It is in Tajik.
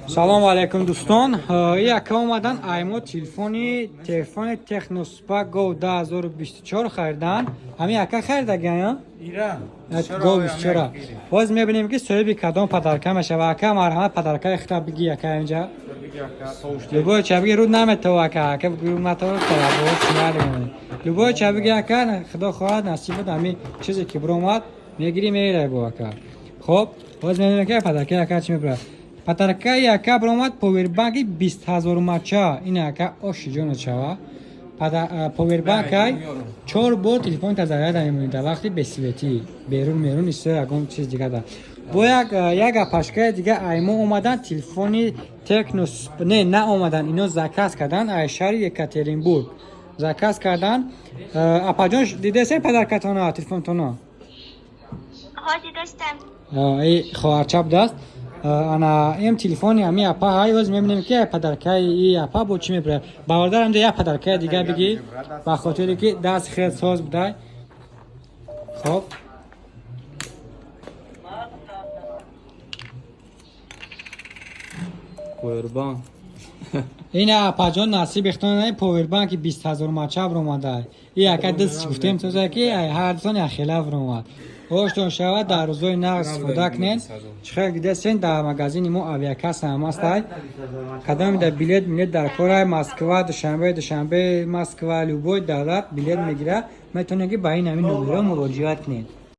Салому алайкум, дӯстон. Яка омадан аймо телефони Tecno Spark Go 2024 харидан. Ҳамин яка харидаган? Ира. Go 24. Боз мебинем, ки соҳиби кадом подарка мешава. Ака, марҳамат, подаркаи хита биги, яка, инҷа. Любой ча биги, руд наметова, ака. Ака, руд натова, любой ча биги, ака, худо хоҳад, насиб буд, ҳамин чизе ки биромад, мегирӣ, мерай бо ака. Хоб, боз мебинем, ки подаркаи ака чӣ мебирад. Подаркаи ака биромад повербанки 20 000 мача. Ин ака оши ҷоно чава. Повербанкай чор бор телефон тазаряда мемонид дар вақти бесветӣ, берун мерун исто, ягон чиз дига да. Бо як апашкаи дига аймо омадан телефони Tecno, не, наомадан, ино заказ кардан, ай шаҳри Екатеринбург заказ кардан. Апаҷон, дидесен подаркатона, телефонтона? Ҳо, дидастам. И хоҳарча будааст. Ана им телефони ами апа ҳай. Оз мебинем, ки подаркаи и апа бо чӣ мебирад. Бародар, амҷа як подаркаи дига бигӣ, ба хотире ки даст хел соз будай. Хоб. Повербанк. Ин апаҷон, насиб ихтон, повербанки 20 000 мача биромада. И ака даст гуфтем тоза, ки ҳардутон яхела биромад. Ҳоштон шавад, дар рӯзои нағз истифода кунед. Чӣ хел дидесен, дар магазини мо авиакасса ҳам ҳастай. Кадоме дар билет милет дар корай, Москва, Душанбе, Душанбе, Москва, любой давлат билет мегирад, метавонед, ки ба ин ҳамин номерҳо муроҷиат кунед.